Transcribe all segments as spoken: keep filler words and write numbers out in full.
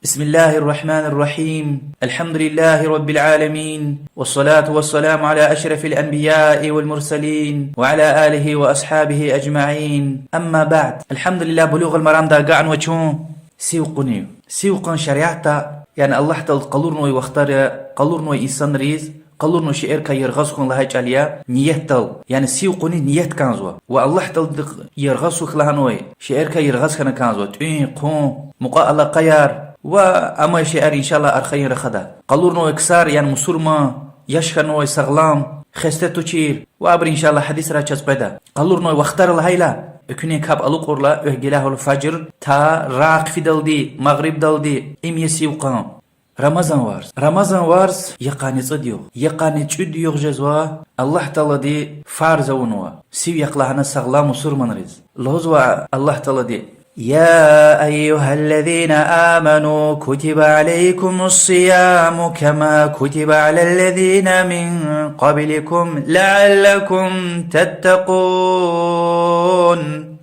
بسم الله الرحمن الرحيم. الحمد لله رب العالمين. والصلاة والسلام على أشرف الأنبياء والمرسلين وعلى آله وأصحابه أجمعين. أما بعد. الحمد لله, Булугъул Марамда агакьнава чун сив къуни. Сив къун шариатда, яни Аллагь Таалади къалурнавай вахтара, къалурнавай инсанриз, къалурнавай шейэрикай яргъаз хьун лагьай чӀал я, ниятдал, яни сив къуни ният кӀанзава. Ва Аллагь Таалади яргъаз хьухь лагьанвай шейэрикай яргъаз хьана кӀанзава: тӀуьн, хъун, мукьва алакъаяр ва амай шейэр, иншаллагь, архайин рахада. Къалурнавай ксар, яни мусурман, яш хьанвай, сагълам, хесте тушир ва абуру, иншаллагь, гьадисрай чаз къведа. Къалурнавай вахтара лагьайла, экуьнин капӀ алукьайла, экуьгьлай гьавайла фажр, та рагъ хъфидалди, магърибдалди, им я сив къун. Рамазан варз. Рамазан варз я къанни цӀуд югъ, я къанни цӀуд югъ жезва, Аллагь Таалади фарз авунва сив яхъ лагьана сагълам мусурманриз. Лугьузва Аллагь Таалади: يا أيها الذين آمنوا كتب عليكم الصيام كما كتب على الذين من قبلكم لعلكم تتقون.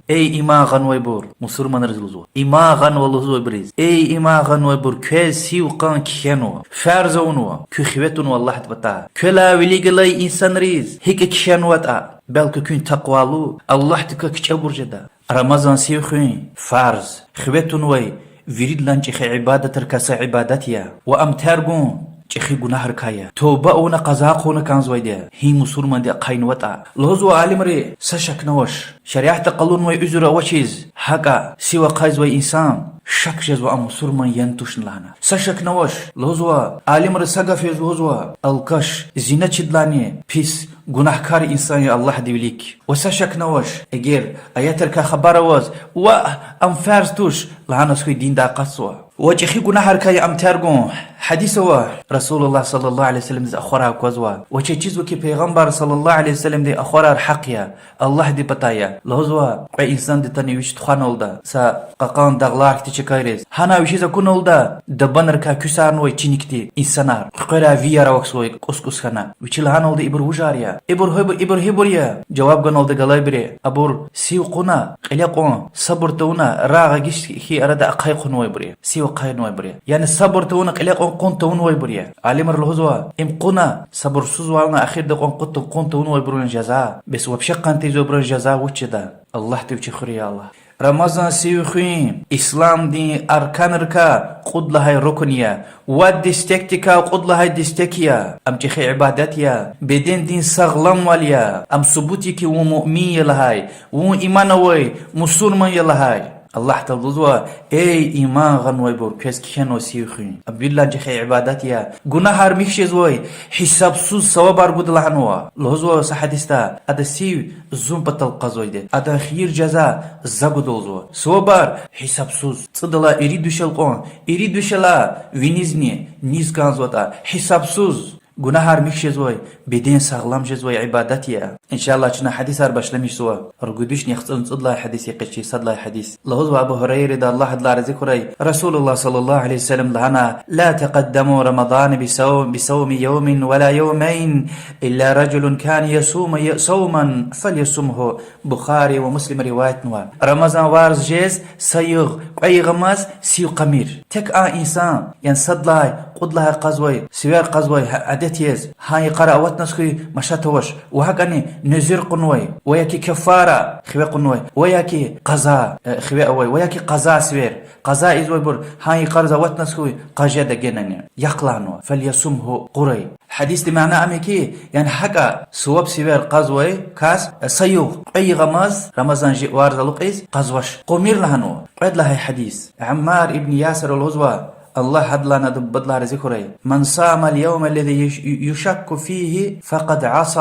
Эй иман гъанвайбур, мусурманриз лугьузва, иман гъанва лугьузвайбуриз: эй иман гъанвайбур, квез сив къун кхьенва, фарз авунва, куь хиве тунва Аллагьдин патай. Квелай вилик галай инсанриз гьикӀ кхьенватӀа, белки куьн такъвалу, Аллагьдикай кичӀебур жеда. Рамазан сив хуьн фарз, хиве тунвай виридалай чӀехи ибадатрикай са ибадат я, ва ам терг гун чӀехи гунагьрикай я. Туба авуна къаза хъувуна кӀанзавайди я, гьи мусурманди ахъайнаватӀа. Лугьузва алимри: са шакни авач, шариатда къалурнавай уьзуьр авачиз гьакӀа сив ахъайзавай инсан, шак жезва ам мусурман яни тушни лагьана. Са шакни авач, лугьузва, алимри са гаф яз лугьузва: алкаш, зиначидалайни пис, гунагькар инсан я Аллагьдин вилик. Ва са шакни авач, эгер аятрикай хабар аваз, ваъ, ам фарз туш лагьана, хьуй диндай акъатзава. Ва чӀехи гунагьрикай я ам терг гун. Гьадис ава, رسول الله صلى الله عليه وسلمдиз ахварай аквазва. Ва чаз чизва хьи, Пайгъамбар صلى الله عليه وسلمдин ахварар гьахъ я, Аллагьдин патай я. Лугьузва: кьве инсанди атана вич тухваналда са кьакьан дагълар хьтин чкайриз. Гьана вичиз акуналда дабанрикай куьсарнавай чиникди инсанар, хъуькъверай вияр авахьзавай кӀус-кӀус хьана. Вичи лагьаналда: ибур вужар я? Ибур гьибу-, ибур гьибур я? Жаваб ганалда галайбуру: абур сив кьуна, кьиле кьун, сабур тавуна, рагъ агакьиз хьайи арада ахъай хъувунвайбур я, сив ахъайнавайбур я. Яни сабур тавуна, кьиле кьун, кьун тавунвайбур я. Алимри лугьузва: им кьуна, сабурсузвална, эхирда кьун, кьун тавунвайбурун жаза, бес вообще къан тийизвайбурун жаза вуч жеда? Аллагьди вичи хуьрай, я Аллагь. Рамазан сив хуьн исламдин арканрикай кьуд лагьай рукун я, ва дестекдикай кьуд лагьай дестек я. Ам чӀехи ибадат я, бедендин сагъламвал я. Ам субут я хьи, вун муъмин я лагьай, вун иман авай мусурман я лагьай. Аллагь Таалади лугьузва: эй иман гъанвайбур, квез кхьенва сив хуьн. Ам виридалай чӀехи ибадат я. Гунагьар михьи жезвай, гьисабсуз савабар гуда лагьанва. Лугьузва са гьадисда: ада сив зун патал кьазвайди, адан хийир жаза за гудалзава. Савабар гьисабсуз. ЦӀудалай ирид вишел кьун, ирид вишелай винизни низ кӀанзаватӀа, гьисабсуз. Гунагьар михьи жезвай, беден сагълам жезвай ибадат я. Иншаллагь, чна гьадисар башламишзава. Ругуд вишни яхцӀурни цӀуд лагьай гьадис, я къе чи сад лагьай гьадис. Лугьузва Абу Гьурайради, Аллагь адалай рази хьурай, رسول الله صلى الله عليه وسلم лагьана: لا تقدموا رمضان بصوم، بصوم يوم ولا يومين، إلا رجل كان يصوم صوما فليصمه. Бухари ва Муслима риваятнава. Рамазан варз жез са югъ, кьве югъ амаз сив кьамир. Тек а инсан, яни сад лагьай, кьуд лагьай кьазвай, сивер кьазвай гьа-, адет яз, гьа йикъара аватназ хьуй машат авач, ва гьакӀни нузур кьунвай, ва яки каффара хиве кьунвай, ва яки къаза, э, хиве авай, ва яки къаза сивер, къаза ийизвайбур гьа йикъарзаватназ хьуй, къаз жеда генани. Яхъ лагьанва, فليصمه, къурай. Гьадисдин мана ам я хьи, яни гьакӀа суваб сивер кьазвай кас, э, са югъ, кьве югъ амаз Рамазан жи-, варз алукьиз къазвач, къумир лагьанва. Кьвед лагьай гьадис. Аммар ибн Ясира лугьузва, Аллагь адалайни адан бубадилай рази хьурай: من صام اليوم الذي يش-، يشك فيه فقد عصى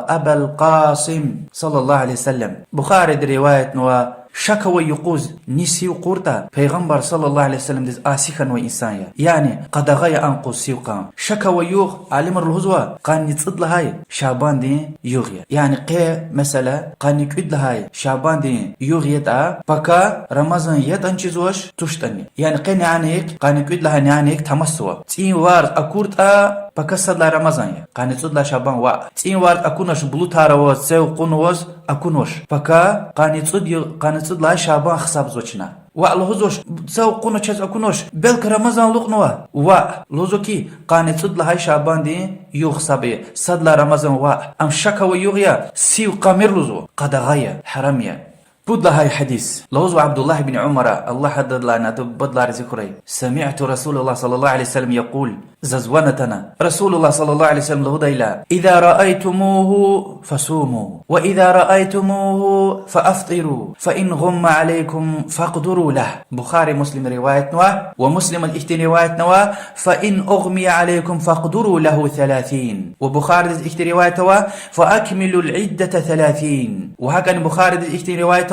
أبا القاسم صلى الله عليه وسلم. Бухариди риваятнава, шак авай юкъуз ни сив кьуртӀа, Пайгъамбар صلى الله عليه وسلمдиз аси хьанвай инсан я. Яни къадагъа я а юкъуз сив кьун. Шак авай югъ, алимри лугьузва, къанни цӀуд лагьай Шабандин югъ я. Яни къе, месела, къанни кӀуьд лагьай Шабандин югъ ятӀа, пака Рамазан ятӀани чизвач, туштӀани. Яни къе нянихъ, къанни кӀуьд лагьай нянихъ тамасзава. ЦӀийи варз акуртӀа, пака сад лагьай Рамазан я. Къанни цӀуд лагьай Шабан ваъ. ЦӀийи варз акунач, булутар аваз, цев кьунваз акунвач. Пака къанни цӀуд ю-, къанни цӀуд лагьай Шабан гьисабзава чна. Ваъ, лугьузвач, цав кьуна чаз акунвач, белки Рамазан алукьнава. Ваъ, лугьузва хьи, къанни цӀуд лагьай Шабандин югъ гьисаб ая, сад лагьай Рамазан ваъ. Ам шак авай югъ я, сив кьамир лугьузва, къадагъа я, гьарам я. Пуд лагьай гьадис. Лугьузва Абдуллагь ибн Умара, Аллагь адалайни адан бубадилай рази хьурай: سمعت رسول الله صلى الله عليه وسلم يقول, заз ван атана, رسول الله صلى الله عليه وسلم лугьудайла: إذا رأيتموه فصوموا، وإذا رأيتموه فأفطروا، فإن غم عليكم فاقدروا له. Бухари, Муслим риваятнава, ва Муслимаз ихьтин риваятнава: فإن أغمي عليكم فاقدروا له ثلاثين. Ва Бухаридиз ихьтин риваятава: فأكملوا العدة ثلاثين. Ва гьакӀни Бухаридиз ихьтин риваятава: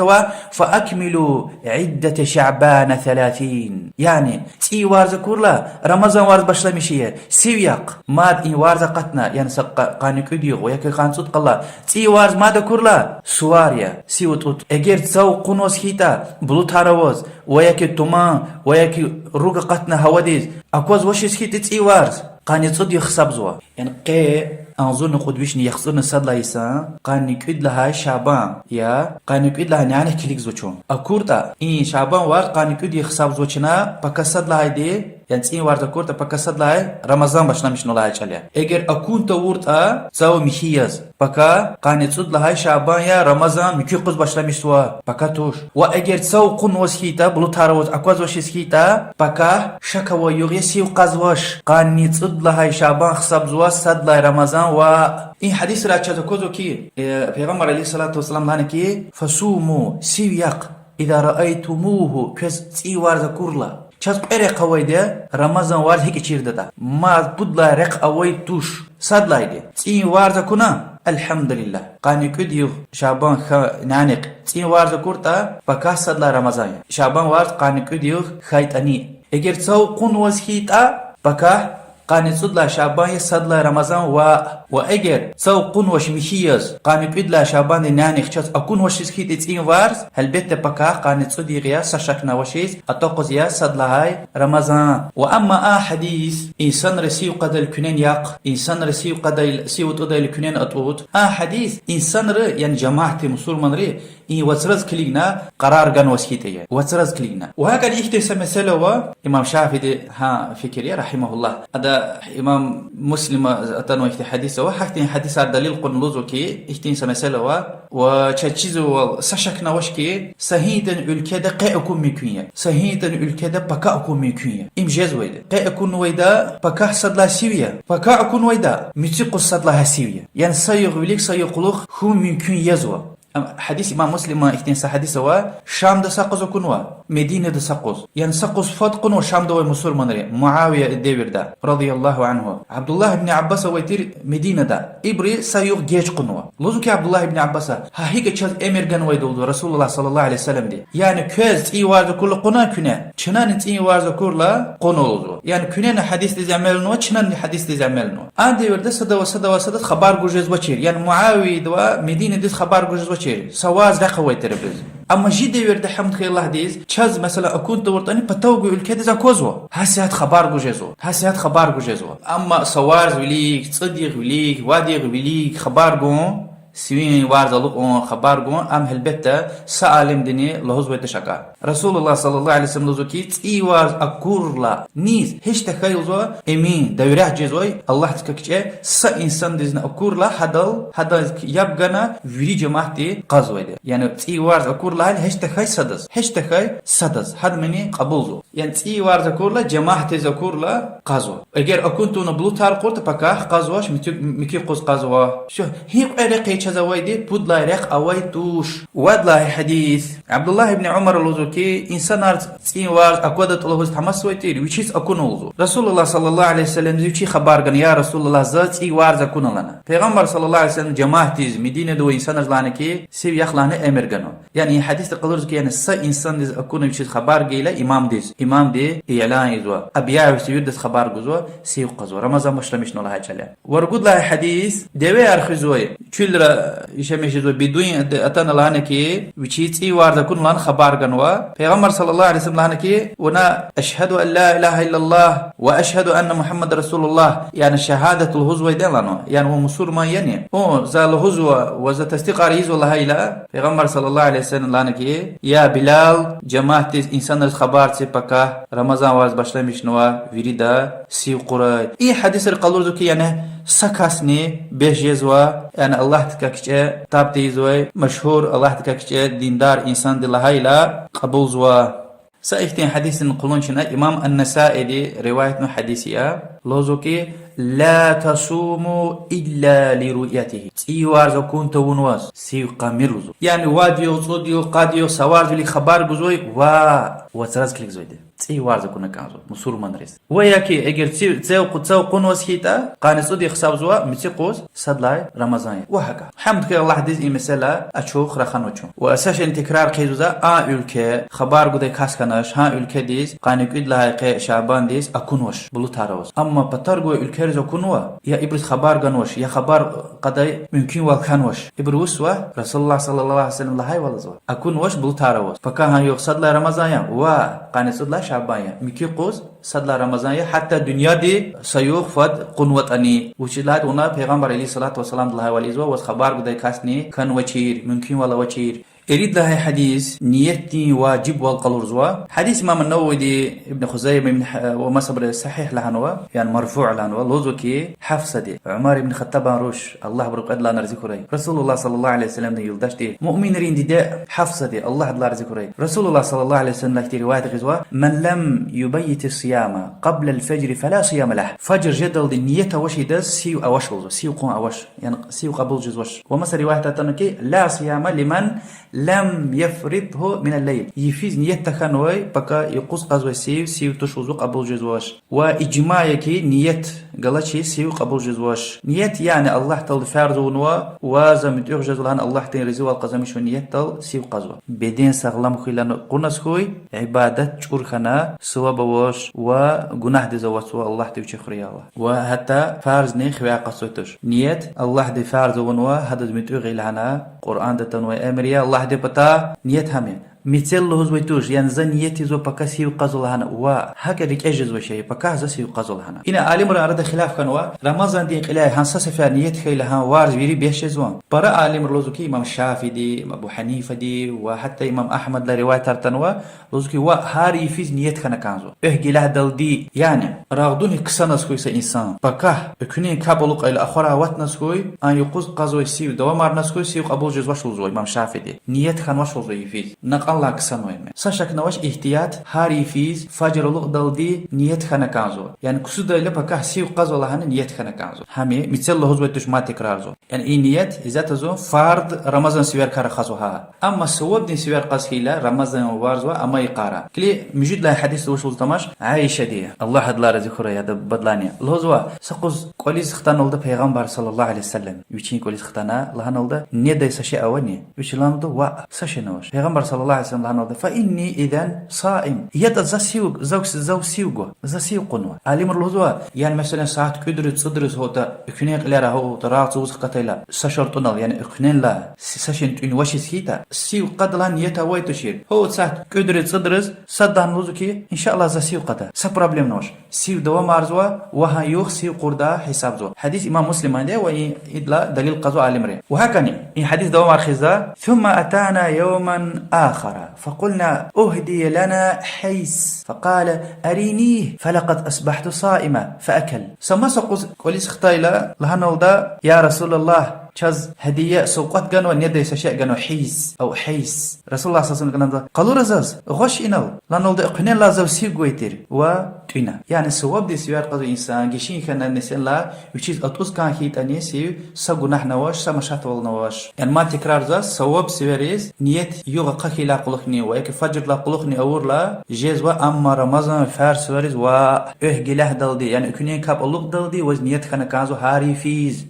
فأكملوا عدة شعبان ثلاثين. Яни, цӀийи варз акурла, Рамазан варз башламишая, сив яхъ. Мад и варз акъатна, яни са къа-, къанни кӀуьд югъ ва я къанни цӀуд къала, цӀийи варз мад акурла, сувар я, сив тӀуьт. Эгер цав кьунваз хьайитӀа, булутар аваз, ва я туман, ва я руг акъатна гьавадиз, аквазвачиз хьайитӀа цӀийи варз, къанни цӀуд югъ гьисабзава. Яни къе агъзурни кьуд вишни яхцӀурни сад лагьай йисан къанни кӀуьд лагьай Шабан я къанни кӀуьд лагьай нянихъ килигзава чун. АкуртӀа, и Шабан варз къанни кӀуьд югъ гьисабзава чна, пака сад лагьайди, яни цӀийи варз акуртӀа, пака сад лагьай Рамазан башламишна лагьай чӀал я. Эгер акун тавуртӀа, цав михьи яз, пака къанни цӀуд лагьай Шабан я Рамазан муькуь юкъуз башламишзава, пака туш. Ва эгер цав кьунваз хьайитӀа, булутар аваз, аквазвачиз хьайитӀа, пака шак авай югъ я, сив кьазвач, къанни цӀуд лагьай Шабан гьисабзава сад лагьай Рамазан ваъ. И гьадисрай чаз аквазва хьи, э, Пайгъамбар عليه الصلاة والسلام лагьана хьи: فصوموا, сив яхъ, إذا رأيتموه, квез цӀийи варз акурла. Чаз кьве рехъ авайди я Рамазан варз гьикӀ чирдатӀа. Мад пуд лагьай рехъ авай туш. Сад лагьайди. ЦӀийи варз акуна, الحمد لله. Къанни кӀуьд югъ Шабан хьана нянихъ цӀийи варз акуртӀа, пака сад лагьай Рамазан я. Шабан варз къанни кӀуьд югъ хьайитӀани. Эгер цав кьунваз хьайитӀа, пака къанни цӀуд лагьай Шабан я сад лагьай Рамазан ваъ. Ва эгер цав кьунвач, михьи яз, къанни кӀуьд лагьай Шабандин нянихъ чаз акунвачиз хьайитӀа цӀийи варз, гьелбетда, пака къанни цӀуд югъ я, са шакни авачиз, атӀа юкъуз я сад лагьай Рамазан. Ва амма а гьадис, инсанри сив кьадайла куьнен яхъ, инсанри сив кьадайла, сив тӀудайла куьнен атӀуд, а гьадис инсанри, яни жамаатди, мусурманри, и вацраз килигна къарар ганваз хьайитӀа я. Вацраз килигна. Ва гьакӀни ихьтин са месэла ава, имам Шафииди гьа фикир я, رحمه الله. Ада имам Муслима атанвай ихьтин гьадис ава, гьахьтин гьадисар далил кьуна лугьузва хьи, ихьтин са месэла ава. Ва чаз чизвайвал са шакни авач хьи, са гьинтӀани уьлкведа къе акун мумкин я, са гьинтӀани уьлкведа пака акун мумкин я. Им жезвайди я. Къе акунвайда пака сад лагьай сив я, пака акунвайда муькуь юкъуз сад лагьай сив я. Яни са югъ вилик са югъ кьулухъ хьун мумкин язва. Ам гьадис имам Муслима ихьтин са гьадис ава, Шамда са къуз акунва, Мединада са къуз. Яни са къуз фад кьунва Шамда авай мусурманри, Муавия девирда, رضي الله عنه. Абдуллагь ибн Аббас авай тир Мединада. Ибуру са югъ геж кьунва. Лугьузва хьи Абдуллагь ибн Аббаса, гьа гьикӀ чаз эмир ганвайди я лугьузва رسول الله صلى الله عليه وسلمди. Яни квез цӀийи варз акурла кьуна куьне, чнани цӀийи варз акурла кьуна лугьузва. Яни куьнени гьадисдиз амал авунва, чнани гьадисдиз амал авунва. А девирда садавай, садавай, садаз хабар гуз жезвачир. Яни Муавиядивай Мединадиз хабар гуз жезвачир са варз рехъ авай тир абуруз. Амма чи девирда, гьамд хьуй Аллагьдиз, чаз, месела, акун тавуртӀани, патав гвай уьлкведиз аквазва. Гьасятда хабар гуз жезва. Гьасятда хабар гуз жезва. Амма са варз вилик, цӀуд югъ вилик, вад югъ вилик хабар гун, сивин варз алукьун хабар гун, ам гьелбетда са алимдини лугьузвай туш акӀ. رسول الله صلى الله عليه وسلم лугьузва хьи, цӀийи варз акурла низ гьич тахьай, лугьузва, эмин, доверять жезвай, Аллагьдикай кичӀе, са инсандизни акурла, гьадал, гьадаз яб гана вири жемятди кьазвайди я. Яни цӀийи варз акур лагьайла гьич тахьай садаз, гьич тахьай садаз, гьадамани кьабулзава. Яни цӀийи варз акурла, жемятдиз акурла кьазва. Эгер акун тавуна булутар кьуртӀа, пакагь кьазвач, муькуь, муькуь юкъуз кьазва. Всё, гьи кьве рехъ я чаз авайди, пуд лагьай рехъ авай туш. Вад лагьай гьадис. Абдуллагь ибн Умара лугьузва хьи, инсанар цӀийи варз аквадатӀа лугьуз тамашзавай тир, вичиз акуна лугьузва. رسول الله صلى الله عليه وسلمдиз вичи хабар гана: я رسول الله, за цӀийи варз акуна лагьана. Пайгъамбар صلى الله عليه وسلم жемятдиз, Мединада авай инсанриз лагьана хьи, сив яхъ лагьана эмир ганва. Яни и гьадисди къалурзава хьи, яни са инсандиз акуна вичиз хабар гайила имамдиз, имамди игълан ийизва, объявится, виридаз хабар гузва, сив кьазва, Рамазан башламишна лагьай чӀал я. Ва ругуд лагьай гьадис, девеяр хуьзвай чуьлра Ишемишизва бедуин атана лагьана ки, вичи цӀийи варз акуна лагьана хабар ганва. Пайгъамбар صلى الله عليه وسلم лагьана ки, вуна أشهد أن لا إله إلا الله وأشهد أن محمدا رسول الله, яни шагьадат лугьузвайди я лагьана, яни вун мусурман яни? Вун за лугьузва ва за тасдикьар ийизва лагьайла, Пайгъамбар صلى الله عليه وسلم лагьана ки, я Билал, жемятдиз, инсанриз хабар це, пакагь Рамазан варз башламишнава, вирида сив кьурай. И гьадисри къалурзава ки, яни са касни бес жезва, яни Аллагьдикай кичӀе таб тийизвай, машгьур Аллагьдикай кичӀе диндар инсанди лагьайла кьабулзава. Са ихьтин гьадисдин къулун чна имам ан-Насаиди риваятнавай гьадис я. Лугьузва ки, لا تصوموا إلا لرؤيته. ЦӀийи варз акун тавунваз, сив кьамир лугьузва. Яни вад югъ, цӀуд югъ, къад югъ са варз вилик хабар гузвай ва вацраз килигзавайди. ЦӀийи варз акуна кӀанзава мусурманриз. Ва я ки эгер ци-, цев къу-, цев кьунваз хьайитӀа, къанни цӀуд югъ гьисабзава, муькуь юкъуз сад лагьай Рамазан я. Ва гьакӀа. Гьамд хьуй Аллагьдиз, и месэла ачух раханва чун. Ва са шейни текрар хъийизва, а уьлкве, хабар гудай кас хьанач, гьа уьлкведиз къанни кӀуьд лагьай къе Шабандиз акунвач, булутар аваз. Амма патар гвай уьлквейриз акунва, я ибуруз хабар ганвач, я хабар кьадай мумкинвал хьанвач. Ибур вучзава? رسول الله صلى الله عليه وسلم лагьайвал ийизва. Акунвач, булутар аваз. Пакагь гьа югъ сад лагьай Рамазан я ва къанни цӀуд лагьай Шабан я. Муькуь юкъуз сад лагьай Рамазан я, гьатта дуьньяди са югъ фад кьунватӀани. Вучиз лагьайтӀа вуна Пайгъамбар عليه الصلاة والسلام лагьайвал ийизва, ваз хабар гудай касни хьанвачир, мумкинвал авачир. Ирид лагьай гьадис ниятдин важибвал къалурзава. Гьадис имам ан-Нававиди, Ибн Хузайма, Ибн Х-, ва масабуру сагьигь лагьанва, яни марфуъ лагьанва, лугьузва ки, Гьафсади, Умар ибн Хаттабан руш, Аллагь абурун кьвед лагьай рази хьурай, رسول الله صلى الله عليه وسلمдин юлдашди, муъминрин диде Гьафсади, Аллагь адалай рази хьурай, رسول الله صلى الله عليه وسلمдилай хьтин риваят гъизва: من لم يبيت الصيام قبل الفجر فلا صيام له. Фажр жедалди ният авачирдаз сив авач лугьузва, сив кьун авач, яни сив кьабул жезвач. Ва маса риваятда атанва ки, لا صيام لمن لم يفرضه من الليل. Йифиз ният тахьанвай, пака юкъуз кьазвай сив, сив туш лугьузва, кьабул жезвач. Ва ижмаъ я ки, ният галачиз сив кьабул жезвач. Ният, яни Аллагь Таалади фарз авунва ва за муьтӀуьгъ жезва лагьана Аллагьдин разивал къазанмишун ниятдал сив кьазва. Беден сагълам хьуй лагьана кьуназ хьуй, ибадат чӀур хьана, суваб авач ва гунагьдиз аватзава, Аллагьди вичи хуьрай Аллагь. Ва гьатта фарзни хивяй акъатзавай туш. Ният Аллагьди фарз авунва, гьадаз муьтӀуьгъ хьуй лагьана, Къуръанда атанвай эмир я Аллагьдин патай, ният гьам я. Мецел лугьузвай туш, яни за ният ийизва пака сив кьазва лагьана, ва гьакӀ рикӀе жезвай шей, пака за сив кьазва лагьана. Ина алимрин арада хилаф хьанва, Рамазандин кьиляй гьа са сефер ният хьайила гьа варз вири бес жезва. Пара алимри лугьузва ки, имам Шафииди, имам Абу Гьанифади ва гьатта имам Агьмадилай риваятар атанва, лугьузва ки, ва гьар йифиз ният хьана кӀанзава. Экв гелягьдалди, яни рагъдунихъ ксаназ хьуй са инсан, пакагь экуьнин капӀ алукьайла ахварай аватназ хьуй, а юкъуз кьазвай сив давамарназ хьуй, сив кьабул жезвач лугьузва имам Шафииди. Ният хьанвач лугьузва йифиз, накьанлай ксанвай ман. Са шак авач, игьтият, гьар йифиз фажр алукьдалди ният хьана кӀанзава. Яни ксудайла пакагь сив кьазва лагьана ният хьана кӀанзава. Гьам я, мецел лугьузвай туш, мад текрарзава. Яни и ният исятда зун фарз Рамазан северкай рахазва гьа. Амма сувабдин север кьаз хьайила, Рамазан варзава амай йикъара. Килиг, муьжуьд лагьай гьадисда вуч лугьуз тамаш, Аишади, Аллагь адалай рази хьурай, адан баблани. Лугьузва, са къуз кӀвализ хтаналда Пайгъамбар صلى الله عليه وسلم, вичин кӀвализ хтана, лагьаналда: недай са шей авани? Вич лагьаналда: ваъ, са шейни авач. Пайгъамбар صلى الله عليه وسلم лагьаналда: فإني إذن صائم. ЯтӀа за сив, зав, зав сив гва, за сив кьунва. Алимри лугьузва, яни месела, сят кӀуьдриз, цӀудриз гьатта, экуьнин кьиляйра гьатта рагъ цавуз хкатайла, са шартӀунал, яни экуьнелай са шейни тӀуьнвачиз хьайитӀа, сив кьадалай ният авай тушир. Гьа сят кӀуьдриз, цӀудриз сад лагьана лугьузва ки, إن شاء الله, за сив кьада, са проблемани авач. Сив давамарзава ва гьа югъ сив кьурдай гьисабзава. Гьадис имам Муслиманди я ва и-, идалай далил кьазва алимри. Ва гьакӀни и гьадис давамар хъийизва: ثم أتانا يوما آخر فقلنا أهدي لنا حيز فقال أرينيه فلقد أصبحت صائما فأكل. Са маса къуз кӀвализ хтайла, лагьаналда: я رسول الله, чаз гьадия, савкьват ганва, недай са шей ганва, хьиз, ав хьейс. رسول الله صلى الله عليه وسلم лагьаналда: къалура заз, гъваш инал. Лагьаналда: экуьнелай зав сив гвай тир ва тӀуьна. Яни сувабдин сивер кьазвай инсан гишин хьана несенлай вичиз атӀуз кӀан хьайитӀани сив, са гунагьни авач, са машатвални авач. Яни мад текрарзава, суваб сивериз ният югъ ахъа хьайидалай кьулухъни ва яки фажрдилай кьулухъни авурла жезва, амма Рамазан фарз сивериз ва экв гелягьдалди, яни экуьнин капӀ алукьдалди ваз ният хьана кӀанзава гьар йифиз.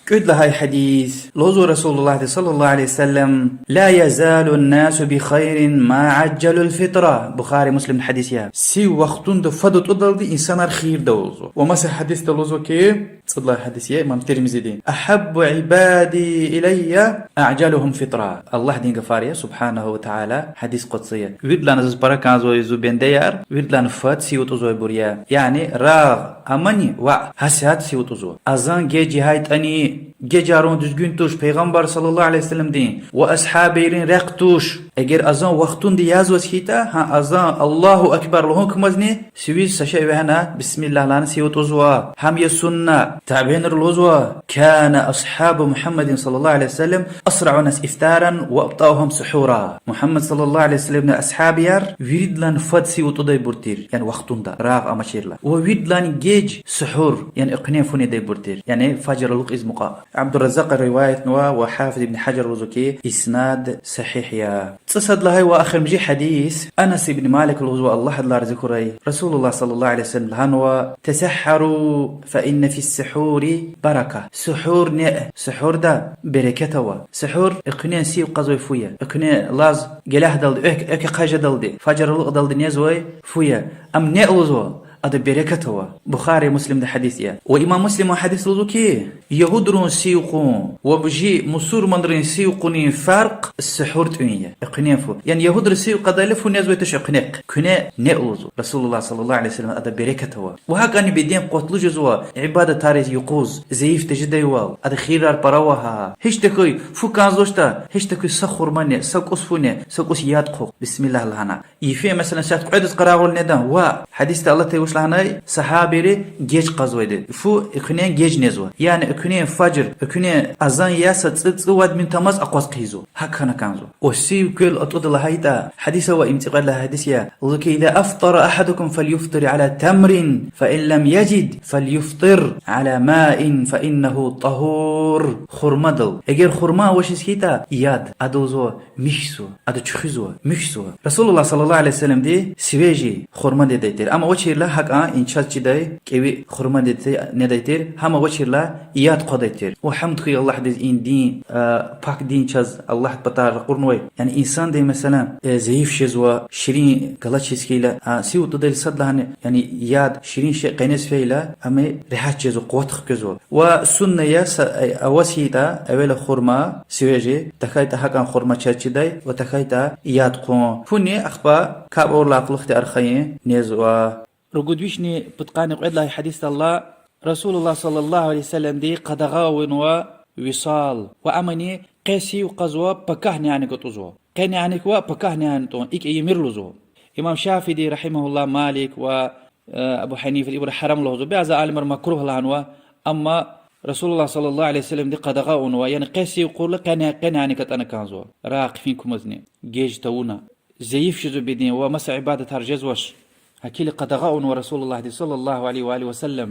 Кьвед лагьай гьадис. Лугьузва Расулуллагьди صلى الله عليه وسلم: لا يزال الناس بخير ما عجلوا الفطر. Бухари, Муслимдин гьадис я. Сив вахтунда фад атӀудалди инсанар хийирда ава лугьузва. Ва маса гьадисда лугьузва хьи, цӀуд лагьай гьадис я имам Тирмизидин: أحب عبادي إلي أعجلهم فطرا. Аллагьдин гафар я, سبحانه وتعالى, гьадис къудси я. Виридалай заз пара кӀанзавай зи бендеяр, виридалай фад сив атӀузвайбур я. Яни рагъ амани ваъ, гьасятда сив атӀузва. Азан геж ягьайтӀани, гежарун дуьзгуьн туш, Пайгъамбар صلى الله عليه وسلمдин ва асгьабийрин рехъ туш. Эгер азан вахтунда язваз хьайитӀа, гьа азан الله أكبر лугьун кумазни сивиз са шей вегьена, бисмиллагь лагьана сив атӀузва. Гьам я сунна. Табиинри лугьузва: كان أصحاب محمد صلى الله عليه وسلم أسرع الناس إفطارا وأبطأهم سحورا. Мугьаммад صلى الله عليه وسلمдин асгьабияр виридалай фад сив атӀудайбур тир, яни вахтунда, рагъ амачирла. Ва виридалай геж сугьур, яни экуьнин фу недайбур тир, яни фажр алукьиз мукьва. Абдурраззакьа риваятнава ва Гьафиз ибн Гьажар лугьузва хьи, иснад сагьигь я. ЦӀусад лагьай ва эхиримжи гьадис. Анас ибн Малик лугьузва, Аллагь адалай рази хьурай, Расулуллагь صلى الله عليه وسلم лагьанва: تسحروا فإن في السحور بركة. Сугьур неъ, сугьурда берекат ава. Сугьур экуьнин сив кьазвай фу я. Экуьнин лаз гелягьдалди, экв, экв ахъа жедалди, фажр алукьдалди незвай фу я. Ам неъ лугьузва, ада берекат ава. Бухари, Муслимдин гьадис я. Ва имам Муслима гьадис лугьузва хьи, ягьудрин сив кьун ва бужи мусурманрин сив кьунин фаркь сугьур тӀуьн я, экуьнин фу. Яни ягьудри сив кьадайла фу незвай туш экуьнахъ. Экуьне неъ лугьузва Расулуллагь صلى الله عليه وسلم, ада берекат ава. Ва гьакӀни беден къватлу жезва ибадатриз юкъуз, зайиф тежедайвал, ада хийирар пара ава гьа. Гьич тахьуй фу кӀанзавачтӀа, гьич тахьуй са хурма неъ, са кӀус фу неъ, са кӀус яд хъухъ, бисмиллагь лагьана. Йифен, месела, сят кьведаз къарагъул неда, ва гьадисда алатай вуч лагьанай, сагьабийри геж кьазвайди. Фу экуьнин геж незва. Яни экуьнин фажр, экуьнин азан я са цӀи, цӀувад минут амаз акъваз хъийизва. ГьакӀ хьана кӀанзава. Ва сив квел атӀуда лагьайтӀа, гьадис ава, им цӀикьвед лагьай гьадис я. Лугьузва хьи: إذا أفطر أحدكم فليفطر على تمر فإن لم يجد فليفطر على ماء فإنه طهور. Хурмадал. Эгер хурма авачиз хьайитӀа, яд, ада лугьузва михьзава, ада чуьхуьзава, михьзава. Расулуллагь صلى الله عليه وسلمди сивяй жи хурма недай тир. Амма авачирла гьакӀан и чаз чидай кӀеви хурма недай тир, гьам авачирла яд хъвадай тир. Ва гьамд хьуй Аллагьдиз, и дин, а, пак дин чаз Аллагьдин патай ракъурнавай. Яни инсандин, месела, э, зайиф жезва, ширин галачиз хьайила, а, сив атӀудайла садлагьана, яни яд, ширин шей къенез фейила, ам регьят жезва, къуват хквезва. Ва сунна я са, э, аваз хьайитӀа, эвела хурма, сивяй жи, тахьайтӀа гьакӀан хурма чаз чидай, ва тахьайтӀа яд хъун. Фуни ахпа капӀ авурла кьулухъди архайин незва. Ругуд вишни пудкъанни кьвед лагьай гьадисдалла Расулуллагь صلى الله عليه وسلمди къадагъа авунва висал. Ва амни къе сив кьазва, пакагь няник атӀузва. Къе няник ва пакагь няник атӀун, икӀ ийимир лугьузва. Имам Шафииди, رحمه الله, Малик ва, э, Абу Гьанифа, ибуру гьарам лугьузва. Бязи алимар макругь лагьанва. Амма Расулуллагь صلى الله عليه وسلمди къадагъа авунва, яни къе сив кьурла къе ня-, къе няник атӀана кӀанзава. Рагъ хъфин кумазни, геж тавуна. Зайиф жезва беден ва маса ибадатар жезвач. Гьакили къадагъа авунва Расулуллагьди صلى الله عليه وآله وسلم.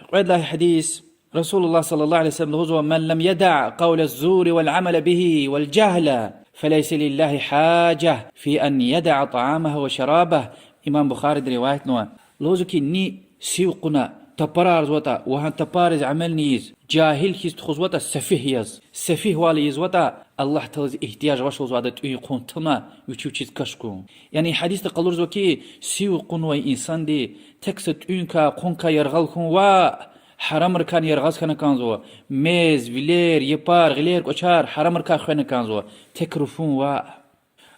Кьвед лагьай гьадис. Расулуллагь صلى الله عليه وسلم лугьузва: من لم يدع قول الزور والعمل به والجهل فليس لله حاجة في أن يدع طعامه وشرابه. Имам Бухариди риваятнава. Лугьузва хьи, ни сив кьуна тапарарзаватӀа ва гьа тапариз амални ийиз, жагьил хьиз тухузватӀа, сефигь яз, сефигьвал ийизватӀа, Аллагь Тааладиз игьтияж авач лугьузва ада тӀуьн-хъун тана, вичи вичиз каш хьун. Яни гьадисда къалурзава хьи, сив кьунвай инсанди тек са тӀуьнкай, хъункай яргъал хьун ваъ, гьарамрикай яргъаз хьана кӀанзава. Мез, вилер, япар, гъилер, кӀвачер гьарамрикай хвена кӀанзава. Тек руфун ваъ.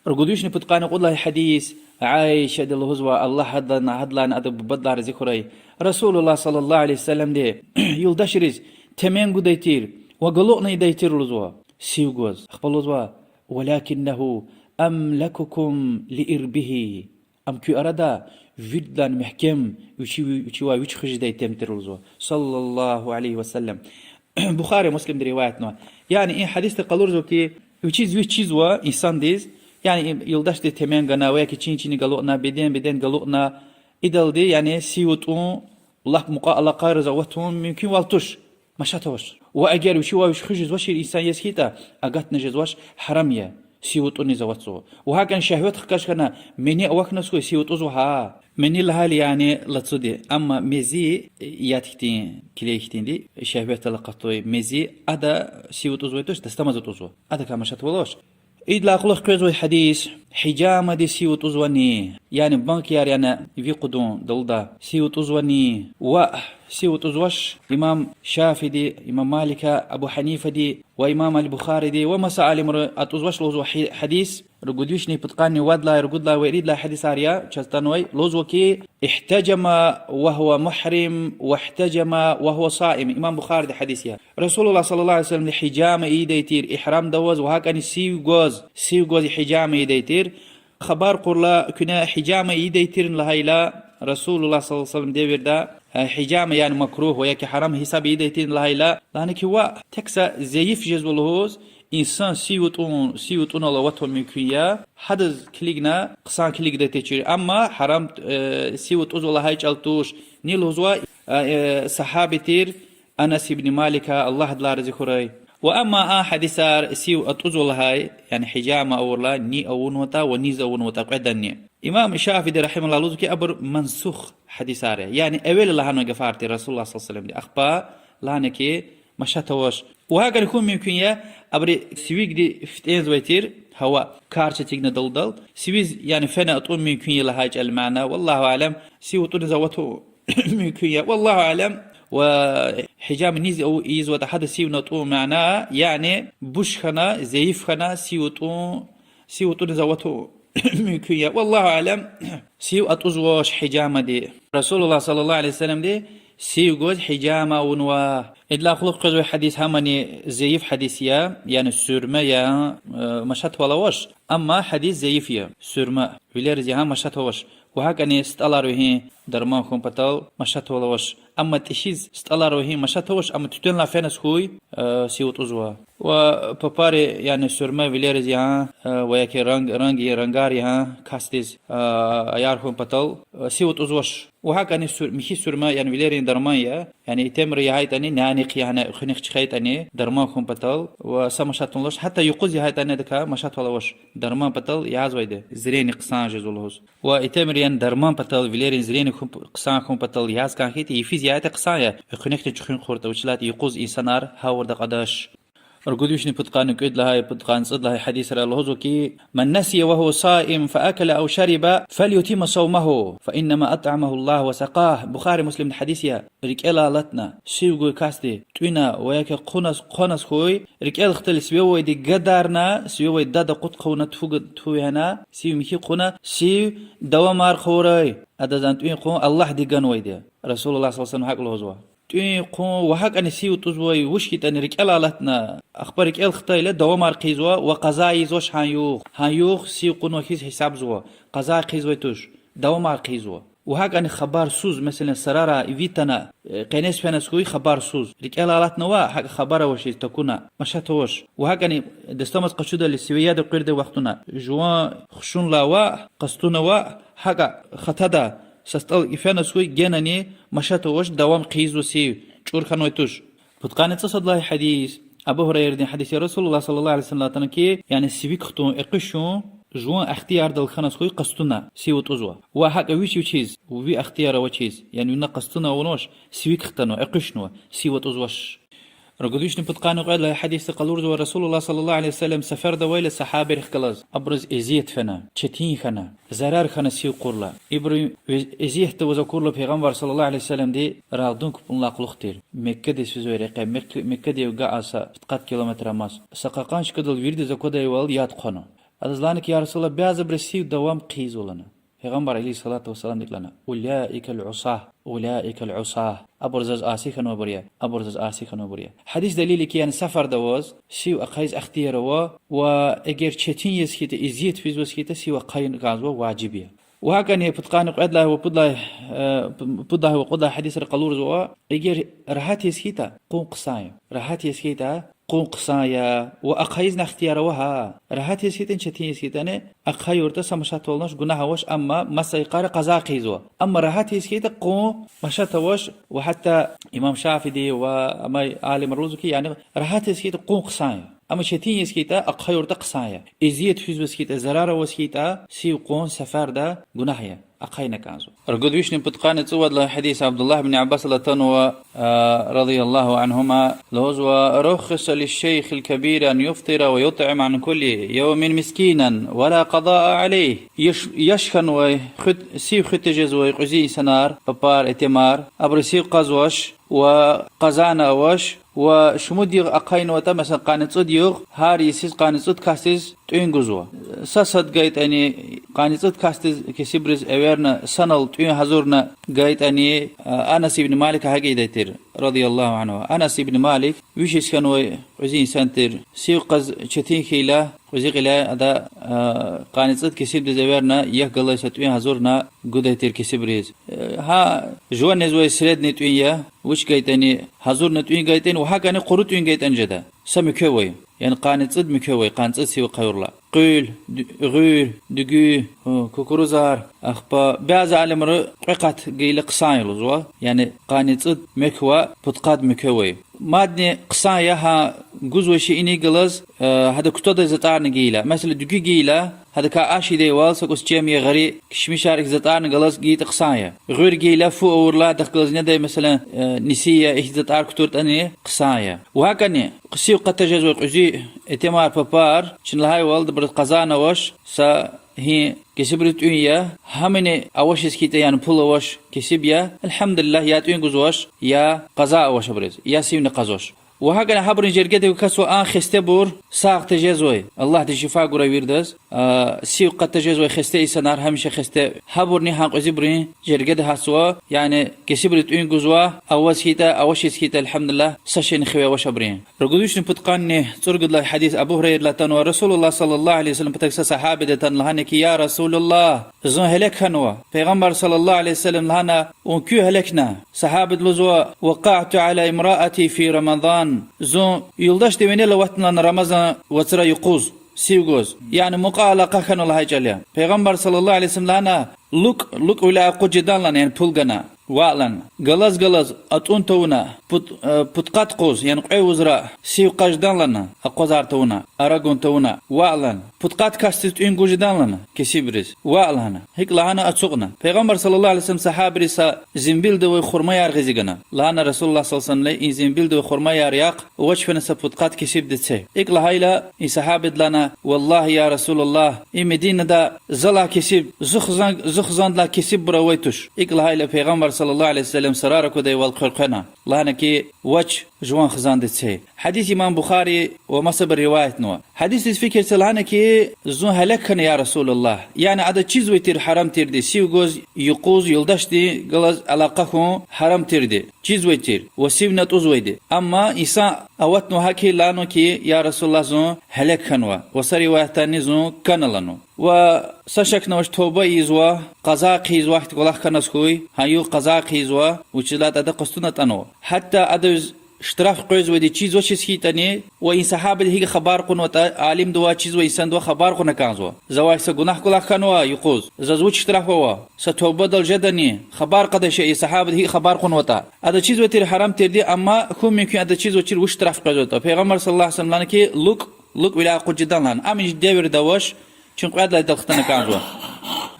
Ругуд вишни пудкъанни кьуд лагьай гьадис. Айшади лугьузва, Аллагь гьадалайни, гьадалайни адан бубадилай рази хьурай, Расулуллагь صلى الله عليه وسلمди юлдашриз темен гудай тир ва галукьна ийидай тир лугьузва, сив гваз. Ахпа лугьузва: ولكنه أملككم لإربه. Ам куь арада виридалай мягькем, вичи, вичивай вич хуьз жедай тем тир лугьузва, صلى الله عليه وسلم. Бухари, Муслимди риваятнава. Яни и гьадисди къалурзава хьи, вичиз вич чизва инсандиз, яни и юлдашдиз темен гана ва яки чин-чинни галукьна, беден-беден галукьна, идалди, яни сив атӀун, лап мукьва алакъайриз аватун мумкинвал туш, машат авач. Ва эгер вичивай вич хуьз жезвачир инсан яз хьайитӀа, агатна жезвач, гьарам я, сив атӀуниз аватзава. Ва гьакӀни шегьват хкаж хьана, мене авахьназ хьуй, сив атӀузва гьа. Мени лагьайла, яни лацуди, амма мези, яд хьтин, килей хьтинди, шегьватдал акъатай мези, ада сив атӀузвай туш, дастамаз атӀузва. Адакай машат авалвач. Идалай кьулухъ къвезвай гьадис, гьижамади сив атӀузвани, яни банкаяр, яни ви къудун далда, сив атӀузвани, ваъ, сив атӀузвач. Имам Шафииди, имам Малика, Абу Гьанифади ва имам аль-Бухариди ва маса алимри атӀузвач лугьузва гьи-, гьадис. Ругуд вишни пудкъанни вадалай, ругудалай ва иридалай гьадисар я чаз атанвай, лугьузва хьи, احتجم وهو محرم واحتجم وهو صائم. Имам Бухариди гьадис я. رسول الله صلى الله عليه وسلمди гьижама ийидай тир игьрамда аваз ва гьакӀани сив гваз, сив гваз гьижама ийидай тир. Хабар кьурла, куьне гьижама ийидай тирни лагьайла, رسول الله صلى الله عليه وسلم девирда, э, гьижама, яни макругь ва яки гьарам гьисаб ийидай тирни лагьайла, лагьана хьи, ваъ, тек са зайиф жезва лугьуз, инсан сив атӀун, сив атӀунал аватун мумкин я, гьадаз килигна хъсан килигдай течир, амма гьарам, э, сив атӀузва лагьай чӀал туш, ни лугьузва, э, э, сагьаби тир Анас ибн Малика, Аллагь адалай рази хьурай. Ва амма а гьадисар сив атӀузва лагьай, яни гьижама авурла, ни авунватӀа ва низ авунватӀа кьведанни. Имам Шафииди رحمه الله лугьузва хьи, абур мансух гьадисар я. Яни эвел лагьанвай гафар тир رسول الله صلى الله عليه وسلمди. Ахпа лагьана хьи, машат авач. Ва гьакӀни хьун мумкин я, абуру сивигди фитӀензавай тир гьава, карч эцигна далудал, сивиз, яни фена атӀун мумкин я лагьай чӀал мана, والله أعلم, сив атӀуниз аватун мумкин я, والله أعلم, ва гьижама низ ав-, ийизватӀа гьада сивни атӀун мана, яни буш хьана, зайиф хьана, сив атӀун, сив атӀуниз аватун мумкин я, والله أعلم, сив атӀузвач гьижамади. رسول الله صلى الله عليه وسلمди сив гваз гьижама авунва. Идалай кьулухъ къвезвай гьадис гьамани зайиф гьадис я, яни суьрме я, э, машатвал авач, амма гьадис зайиф я, суьрме, вилериз ягьан машат авач. Ва гьакӀни стӀалар вегьин дарман хьун патал машатвал авач. Амма тӀишиз стӀалар вегьин машат авач, амма туьтуьнлай феназ хьуй, э, сив атӀузва. Ва папари, яни суьрме вилериз ягьан, э, ва яки ранг, ранги, рангар ягьан касдиз, э, аяр хьун патал, э, сив атӀузвач. Ва гьакӀни суьр-, михьи суьрме, яни вилерин дарман я. Яни итимри ягьайтӀани, нянихъ ягьана, экуьнихъ чуьхвейтӀани, дарман хьун патал, ва са машатвал авач. Гьатта юкъуз ягьайтӀани адакай машатвал авач. Дарман патал ягъазвайди, зрение хъсан жезва лугьуз. Ва итимри, яни дарман патал, вилерин зрение хъу-, хъсан хьун патал ягъиз кӀан хьайитӀа, йифиз ягьайтӀа хъсан я, экуьнихъни чуьхвин кьуртӀа, вучиз лагьайтӀа юкъуз инсанар гьавурда кьадач. Ругуд вишни пудкъанни кӀуьд лагьай, пудкъанни цӀуд лагьай гьадисра лугьузва хьи, من نسي وهو صائم فأكل أو شرب فليتم صومه فإنما أطعمه الله وسقاه. Бухари, Муслимдин гьадис я. РикӀелай алатна, сив гвай касди тӀуьна ва яки хъваназ, хъваназ хьуй, рикӀел хтайла сиве авайди гадарна, сиве авай дад акъуд хъувуна, туфу гад-, туфу вегьена, сив михьи хъувуна, сив давамар хъувурай, адаз а тӀуьн-хъван Аллагьди ганвайди я. رسول الله صلى الله عليه وسلم гьакӀ лугьузва. ТӀуьн-хъван ва гьакӀни сив атӀузвай вуч хьайитӀани рикӀелай алатна, ахпа рикӀел хтайла давамар хъийизва ва къаза ийизвач гьа югъ. Гьа югъ сив кьунвай хьиз гьисабзава, къаза хъийизвай туш, давамар хъийизва. Ва гьакӀни хабарсуз, месела, сарара, ви тана, э, къенез феназ хьуй хабарсуз. РикӀелай алатнава, гьакӀ хабар авачиз такуна, машат авач. Ва гьакӀни дастамаз къачудайла сиве яд экъуьрдай вахтунда, жуван хушуналди ваъ, къастунаваъ, гьакӀ хатада са стӀал ифеназ хьуй, генани машат авач, давам хъийизва сив, чӀур хьанвай туш. Пудкъанни цӀусад лагьай гьадис, Абу Гьурайрадин гьадис я, رسول الله صلى الله عليه وسلمдилай атана хьи, яни сивик хтун, экъуьшун, жуван ихтиярдал хьаназ хьуй къастуна, сив атӀузва. Ва гьакӀ вич вичиз, ви ихтияр авачиз, яни вуна къастуна авунвач, сивик хтанва, экъуьшнава, сив атӀузвач. Ругуд вишни пудкъанни кьвед лагьай гьадисда къалурзава, رسول الله صلى الله عليه وسلم сеферда авайла сагьабийрихъ галаз, абуруз эзият фена, четин хьана, зарар хьана сив кьурла. Ибурун вез-, эзиятда аваз акурла Пайгъамбар صلى الله عليه وسلمди рагъдан капӀунилай кьулухъ тир. Меккадиз физвай рекье, Мек-, Меккадив гьа са пудкъад километр амаз. Са кьакьан чкадал виридаз аквадайвал яд хъвана. Адаз лагьана хьи, я رسول الله, бязибуру сив давам хъийизва лагьана. Пайгъамбар عليه الصلاة والسلامди икӀ лагьана: أولئك العصاة، أولئك العصاة. Абур заз аси хьанвайбур я, абур заз аси хьанвайбур я. Гьадис делил я хьи, яни сеферда аваз сив ахъайиз ихтияр ава, ва эгер четин яз хьайитӀа, эзият физваз хьайитӀа, сив ахъайун кӀанзава, важиб я. Ва гьакӀни пудкъанни кьвед лагьай ва пуд лагьай, э, пуд лагьай ва кьуд лагьай гьадисра къалурзава, эгер рагьат яз хьайитӀа, къун хъсан я. Рагьат яз хьайитӀа, къун хъсан я, ва ахъайизни ихтияр ава гьа. Рагьат яз хьайитӀани, четин яз хьайитӀани, ахъаюртӀа са машатвални авач, гунагь авач, амма маса йикъара къаза хъийизва. Амма рагьат яз хьайитӀа, къун, машат авач, ва гьатта имам Шафииди ва амай алимри лугьузва хьи, яни рагьат яз хьайитӀа, къун хъсан я. Амма четин яз хьайитӀа, ахъаюртӀа хъсан я. Эзият физваз хьайитӀа, зарар аваз хьайитӀа, сив кьун сафарда гунагь я, ахъайна кӀанзава. Ругуд вишни пудкъанни цӀувад лагьай гьадис Абдуллагь ибн Аббасалай атанва, رضي الله عنهما, лугьузва: رخص للشيخ الكبير أن يفطر ويطعم عن كل يوم مسكينا ولا قضاء عليه. Яш, яш хьанвай, хуьт-, сив хуьт тежезвай кьуьзуь инсанар, папар, этемар, абуру сив кьазвач ва къазана авач, ва шумуд йигъ ахъайнаватӀа, месела, къанни цӀуд йигъ, гьар йисуз къанни цӀуд касдиз тӀуьн гузва. Са сад гайитӀани, къанни цӀуд касдиз кесибриз эверна, санал тӀуьн гьазурна гайитӀани, Анас ибн Малик гьакӀ ийидай тир, رضي الله عنه. Анас ибн Малик виш йис хьанвай кьуьзуь инсан тир, сив кьаз четин хьайила, кьуьзуь кьиляй ада, къанни цӀуд кесибдиз эверна, як галай са тӀуьн гьазурна гудай тир кесибриз. Гьа, жуван незвай средний тӀуьн я, вуч гайитӀани, гьазурна тӀуьн гайитӀани ва гьакӀани къуру тӀуьн гайитӀани жеда. Са муькуь авай. Яни къанни цӀуд муькуь авай, къанни цӀуд сив ахъаюрла. Къуьл, ду-, гъуьр, дуьгуь, кукурузар, ахпа бязи алимри кьве къат гайила хъсан я лугьузва. Яни къанни цӀуд муькуь ва пудкъад муькуь авай. Мадни хъсан я гьа гузвай шейинихъ галаз, гьада кутадай затӀарни гайила. Месела, дуьгуь гайила, гьадакай аш ийидайвал, са кӀус чемни, гъари, кишмишар, ихьтин затӀарни галаз гайитӀа хъсан я. Гъуьр гайила, фу авурла, гьадахъ галаз недай, месела, ниси я, ихьтин затӀар кутуртӀани хъсан я. Ва гьакӀани сив къад тежезвай кьуьзуь этемар, папар, чна лагьайвал, абуруз къазана авач, са гьи кесибриз тӀуьн я, гьамни авачиз хьайитӀа, яни пул авач, кесиб я, الحمد لله, я тӀуьн гузвач, я къаза авач абуруз, я сивни кьазвач. Ва гьакӀани гьабурун жергеда касзава а хестебур, сагъ тежезвай, Аллагьди шифа гурай виридаз, сив къад тежезвай хесте инсанар, гьамиша хесте, гьабурни гьа кьуьзуьбурун жергеда гьатзава, яни кесибриз тӀуьн гузва, аваз хьайитӀа, авачиз хьайитӀа, الحمد لله, са шейни хиве авач абурун. Ругуд вишни пудкъанни цӀуругуд лагьай гьадис Абу Гьурайрадилай атанва, رسول الله صلى الله عليه وسلم патав са сагьабиди атана, лагьана ки: يا رسول الله, зун гьелек хьанва. Пайгъамбар صلى الله عليه وسلم лагьана: Вун куьн гьелекна? Сагьабиди лугьузва: وقعت على امرأتي في رمضان. Зун юлдашди винел аватна лагьана Рамазан вацра юкъуз, сив гваз. Яни мукьва алакъа хьана лагьай чӀал я. Пайгъамбар صلى الله عليه وسلم лагьана: ЛукӀ, лукӀвиляй акъуд жедан лагьана, яни пул гана. Ваъ лагьана. Галаз-галаз атӀун тавуна, пуд-, пудкъад къуз, яни кьве вузра сив кьаз жедан лагьана, акъвазар тавуна, ара гун тавуна. Ваъ лагьана. Пудкъад касдиз тӀуьн гуз жедан лагьана, кесибриз. Ваъ лагьана. ГьикӀ лагьана, ацукьна. Пайгъамбар صلى الله عليه وسلم сагьабийриз са зимбилдавай хурмаяр гъиз гана. Лагьана رسول الله صلى الله عليه وسلم: и зимбилдавай хурмаяр яхъ, вач фена са пудкъад кесибдиз це. ИкӀ лагьайла, и сагьабиди лагьана: والله يا رسول الله, и Мединада залай кесиб, зи хизан-, зи хизандилай кесиббур авай туш. ИкӀ лагьайла, Пайгъамбар صلى الله عليه وسلم сарар аквадайвал хъуьрена. Лагьана ки, вач, жуван хизандиз це. Гьадис имам Бухари ва масабуру риваятнава. Гьадисдиз фикир це, лагьана ки, зун гьелек хьана, يا رسول الله. Яни адаз чизвай тир гьарам тирди, сив гваз, юкъуз, юлдашдин галаз алакъа хьун гьарам тирди, чизвай тир ва сивни атӀузвайди. Амма инсан аватнава гьакӀ лагьанва ки, يا رسول الله, зун гьелек хьанва, ва са риваятдани зун кана лагьанва. Ва са шакни авач, тавба ийизва, къаза хъийизва, ахьтин кӀвалах хьаназ хьуй, гьа югъ къаза хъийизва, вучиз лагьайтӀа ада къастуна атӀанва. Гьатта адаз штраф къвезвайди чизвачиз хьайитӀани, ва и сагьабиди гьикӀ хабар кьунватӀа, алимдивай, чизвай инсандивай хабар кьуна кӀанзава. Завай са гунагь кӀвалах хьанва юкъуз, заз вуч штраф ава, са тавбадал жедани, хабар кьадай ша, и сагьабиди гьикӀ хабар кьунватӀа. Адаз чизвай тир гьарам тирди, амма хьун мумкин адаз чизвачир вуч штраф къвезватӀа. Пайгъамбар صلى الله عليه وسلم лагьана ки, лукӀ, лукӀвиляй акъуд жедан лагьана. Ам и девирда авач, чун кьвед лагьайдал хтана кӀанзава.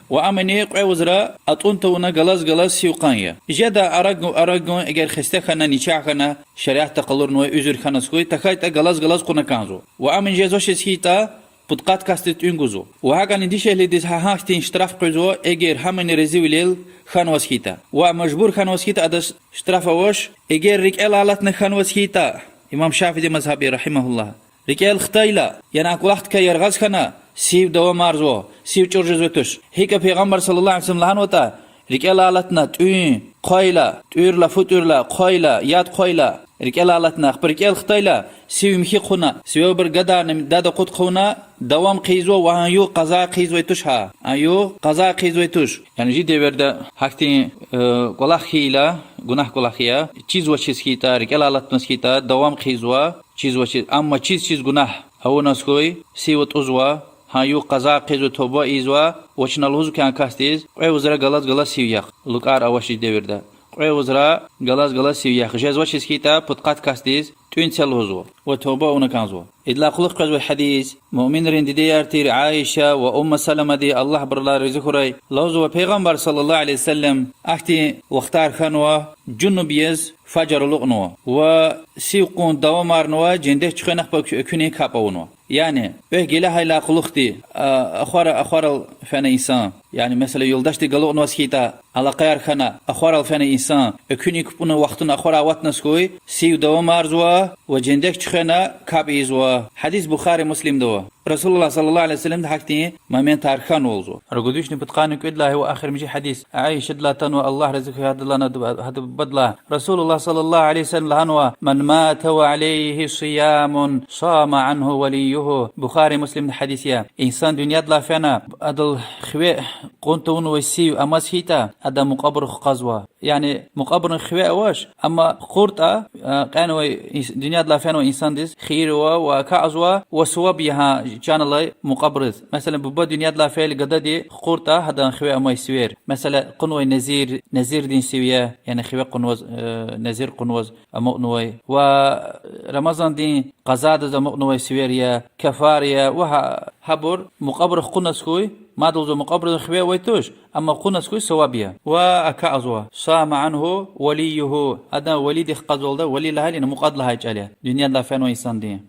Ва ам ини кьве вузра атӀун тавуна галаз-галаз сив кьун я. Жеда ара гун, ара гун, эгер хесте хьана, начагъ хьана, шариатда къалурнавай уьзуьр хьаназ хьуй, тахьайтӀа галаз-галаз кьуна кӀанзава. Ва ам ини жезвачиз хьайитӀа, пудкъад касдиз тӀуьн гузва. Ва гьакӀни дишегьлидиз гьа гьахьтин штраф къвезва, эгер гьамани рази вилел хьанваз хьайитӀа. Ва мажбур хьанваз хьайитӀа, адаз штраф авач, эгер рикӀелай алатна хьанваз хьайитӀа, имам Шафиидин мазгьаб я, رحمه الله. РикӀел хтайла, яни а кӀвалахдикай яргъаз хьана, сив давамарзава, сив чӀур жезвай туш. ГьикӀ Пайгъамбар صلى الله عليه وسلم лагьанватӀа, рикӀелай алатна, тӀуьн хъвайла, тӀуьрла, фу тӀуьрла, хъвайла, яд хъвайла, рикӀелай алатна, ахпа рикӀел хтайла, сив михьи хъувуна, сиве абур гадарна, дад акъуд хъувуна, давам хъийизва ва а югъ къаза хъийизвай туш гьа. А югъ къаза хъийизвай туш. Яни чи девирда гьахьтин кӀвалах хьайила, гунагь кӀвалах я, чизвачиз хьайитӀа, рикӀелай алатмаз хьайитӀа, давам хъийизва, чизвачиз, амма чиз-чиз гунагь авуназ хьуй, сив атӀузва, гьа югъ къаза хъийизва, тавба ийизва, ва чна лугьузва хьи а касдиз, кьве вузра галаз-галаз сив яхъ, лукӀар авачиз девирда. Кьве вузра галаз-галаз сив яхъ. Жезвачиз хьайитӀа, пудкъад касдиз тӀуьн це лугьузва ва туба авуна кӀанзава. Идалай кьулухъ къвезвай гьадис, муъминрин диде-яртир Аиша ва Умму Саламади, Аллагь абурулай рази хьурай, лугьузва: Пайгъамбар صلى الله عليه وسلم ахьтин вахтар хьанва, жунуб яз фажр алукьнава ва сив кьун давамарнава, жендек чуьхвенахъ пак экуьнин капӀ авунва. Яни, вегь геле гьайидалай кьулухъди, а, ахвара-, ахварал фена инсан. Яни, месела, юлдашдихъ галукьнаваз хьайитӀа, алакъаяр хьана, ахварал фена инсан, экуьнин капӀунин вахтунда ахварай аватназ хьуй, сив давамарзава ва жендек чуьхвена капӀ ийизва. Гьадис Бухари, Муслимда ава. رسول الله صلى الله عليه وسلمди гьахьтин моментар хьанва лугьузва. Ругуд вишни пудкъанни кӀуьд лагьай ва эхиримжи гьадис. Аишадилай атанва, Аллагь рази хьуй гьадалайни, гьадан бубадилай. رسول الله صلى الله عليه وسلم лагьанва: من مات وعليه صيام صام عنه وليه. Бухари, Муслимдин гьадис я. Инсан дуьньядилай фена, адал хиве кьун тавунвай сив амаз хьайитӀа, адан мукьвабурухъ кьазва. Яни мукьвабурун хиве авач, амма кьуртӀа, а, кьенвай инс-, дуьньядилай фенвай инсандиз хийир ава ва акьазва, ва суваб я гьа чан алай мукьвабуруз. Месела, буба дуьньядилай фейила гадади кьуртӀа гьадан хиве амай сивер. Месела, кьунвай незир, незирдин сив я, яни хиве кьунваз, э, незир кьунваз амукьнавай. Ва Рамазандин къазадиз амукьнавай сивер я, кафар я, ва гьа-, гьабур мукьвабурухъ кьуназ хьуй, мад лугьузва мукьвабурун хиве авай туш, амма кьуназ хьуй, суваб я. Ва акьазва: صام عنه وليه. Адан валидихъ кьазвалда, вали лагьайла мукьвада лагьай чӀал я, дуьньядилай фенвай инсандин.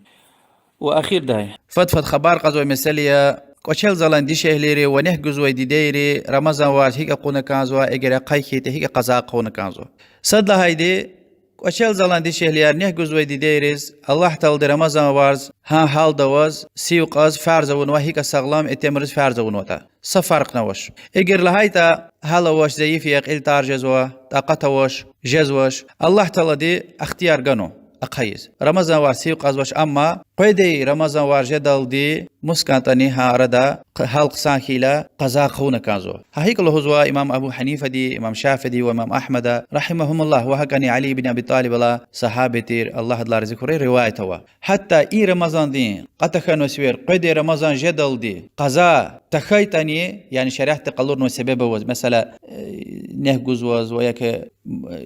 Ва эхирдай фад-фад хабар кьазвай месэла я, кӀвачел залан дишегьлийри ва нек гузвай дидейри Рамазан варз гьикӀ акъуна кӀанзава, эгер ахъайна хьайитӀа, гьикӀ къаза хъувуна кӀанзава. Сад лагьайди, кӀвачел залан дишегьлияр нек гузвай дидейриз Аллагь Таалади Рамазан варз гьа гьалда аваз сив кьаз фарз авунва, гьикӀ сагълам итимриз фарз авунватӀа. Са фаркьни авач. Эгер лагьайтӀа, гьал авач, зайиф я, кьил тар жезва, такьат авач, жезвач, Аллагь Таалади ихтияр ганва ахъайиз. Рамазан варз сив кьазвач, амма къведай Рамазан варз жедалди мус кӀантӀани гьа арада гьал хъсан хьайила къаза хъувуна кӀанзава. Гьа гьикӀ лугьузва имам Абу Гьанифади, имам Шафииди ва имам Агьмада, رحمهم الله, ва гьакӀни Али ибн Аби ТӀалибалай, сагьабидин, Аллагь адалай рази хьурай, риваят ава. Гьатта и Рамазандин кьван тахьанвай сивер къведай Рамазан жедалди къаза тахьайтӀани, яни шариатди къалурнавай себеб аваз, месела, э, нек гузваз ва я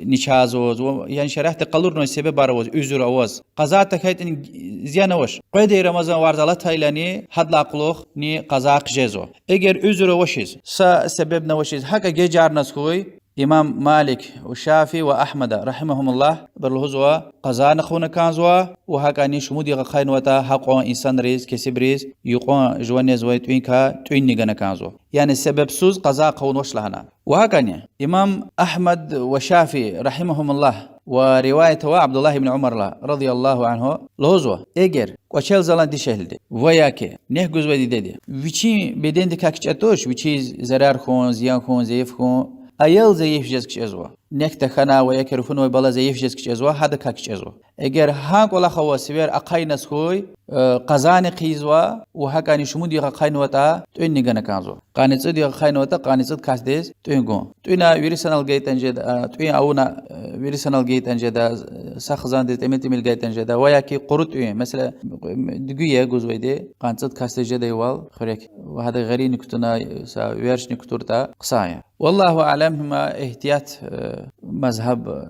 начагъ жезваз, ва, яни шариатди къалурнавай себебар аваз, уьзуьр аваз, къаза тахьайтӀани зиян авач. Къведай Рамазан варз алатайлани гьадалай кьулухъни къаза хъжезва, эгер уьзуьр авачиз, са себебни авачиз, гьакӀа гежарназ хьуй, имам Малик ва Шафии ва Агьмада, رحمهم الله, абуру лугьузва къазани хъувуна кӀанзава, ва гьакӀни шумуд йикъа ахъайнаватӀа гьакьван инсанриз, кесибриз, юкьван жуван незвай тӀуьнкай тӀуьнни гана кӀанзава. Яни себебсуз къаза хъувунвач лагьана. Ва гьакӀни имам Агьмад ва Шафии, رحمهم الله, ва риваят ава Абдуллагь ибн Умаралай, رضي الله عنه, лугьузва: эгер кӀвачел залан дишегьлиди ва я нек гузвай дидеди вичин бедендикай кичӀе туш, вичиз зарар хьун, зиян хьун, зайиф хьун, аял зайиф жез кичӀезва, нек тахьана ва я руфунвай бала зайиф жез кичӀезва, гьадакай кичӀезва. Эгер гьа кӀвалах авай сивер ахъайназ хьуй, э, къазани хъийизва, ва гьакӀни шумуд йикъа ахъайнаватӀа тӀуьнни гана кӀанзава. Къанни цӀуд йикъа ахъайнаватӀа, къанни цӀуд касдиз тӀуьн гун. ТӀуьна вири санал гайитӀани жеда, э, тӀуьн авуна, э, вири санал гайитӀани жеда, э, са хизандиз тӀимил-тӀимил гайитӀани жеда, ва я къуру тӀуьн, месела, дуьгуь я гузвайди, къанни цӀуд касдиз жедайвал хуьрек. Ва гьада гъерини кутуна, са верчни кутуртӀа хъсан я. والله أعلم, им игьтият, э, мазгьаб, э,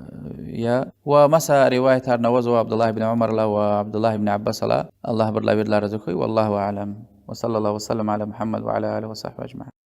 я. Ва маса риваятарни авазва Абдуллагь ибн Умаралай ва Абдуллагь ибн Аббасалай, Аллагь абурулай виридалай рази хьуй. والله أعلم. وصلى الله وسلم على محمد وعلى آله وصحبه أجمعين.